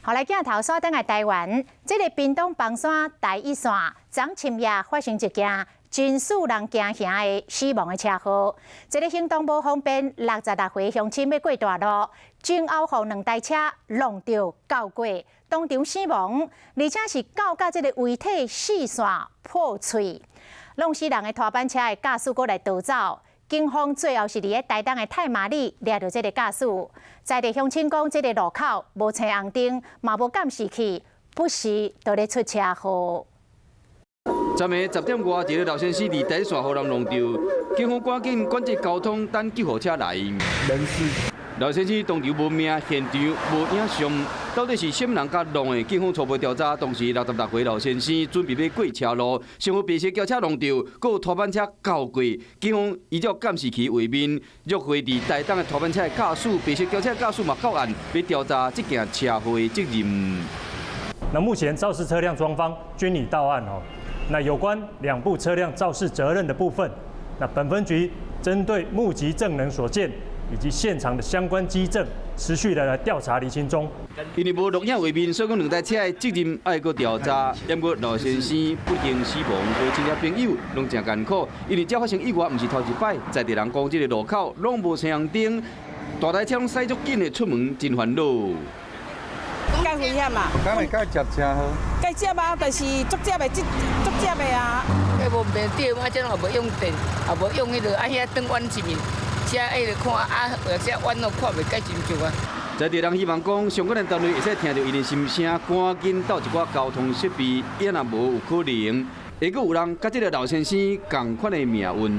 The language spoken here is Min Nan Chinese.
予來鏡頭煞轉來台灣，這个屏東枋山台一線，昨深夜發生一件真使人驚嚇的死亡的車禍。一个行動無方便，66歲鄉親欲過大路，前後予兩台車挵著鉸過，當場死亡，而且是鉸甲這个遺體四散破碎，弄死人的拖板車的駕駛閣來逃走。警方最後是佇咧台東的太麻里掠著這个駕駛。在地鄉親講，這个路口無青紅燈，嘛無監視器，不時都咧出車禍。昨暝10點外，一个老先生佇台一線予人挵著，警方趕緊管制交通，等救護車來。人事。老先生當場無命，現場無影像，到底是啥物人共挵的？警方初步調查，當時66歲老先生準備欲過車路，先予白色轎車挵著，閣有拖板車鉸過。警方依照監視器畫面，約會佇台東的拖板車的駕駛、白色轎車駕駛嘛到案，欲調查這件車禍的責任。那目前肇事車輛雙方均已到案哦。那有關兩部車輛肇事責任的部分，那本分局針對目擊證人所見以及現場的相關跡證，持續的來調查釐清中。因為無錄影畫面，所以講兩台車的責任愛閣調查。不過老先生不幸死亡，佮親戚朋友攏誠艱苦，因為這發生意外毋是頭一擺，在地人講這个路口攏無青紅燈，大台車攏駛足緊的出門真煩惱。較危險啊！敢會該接車好？該接啊，但是足接的，這足接的啊。彼無便對，啊，這也無用電，也無用彼个，啊，遐轉彎是毋是？車彼个看啊，或者彎都看袂蓋清楚啊。在地人希望講，相關的單位會使聽著𪜶的心聲，趕緊鬥一寡交通設備，也若無有可能，會閣有人佮這个老先生仝款的命運。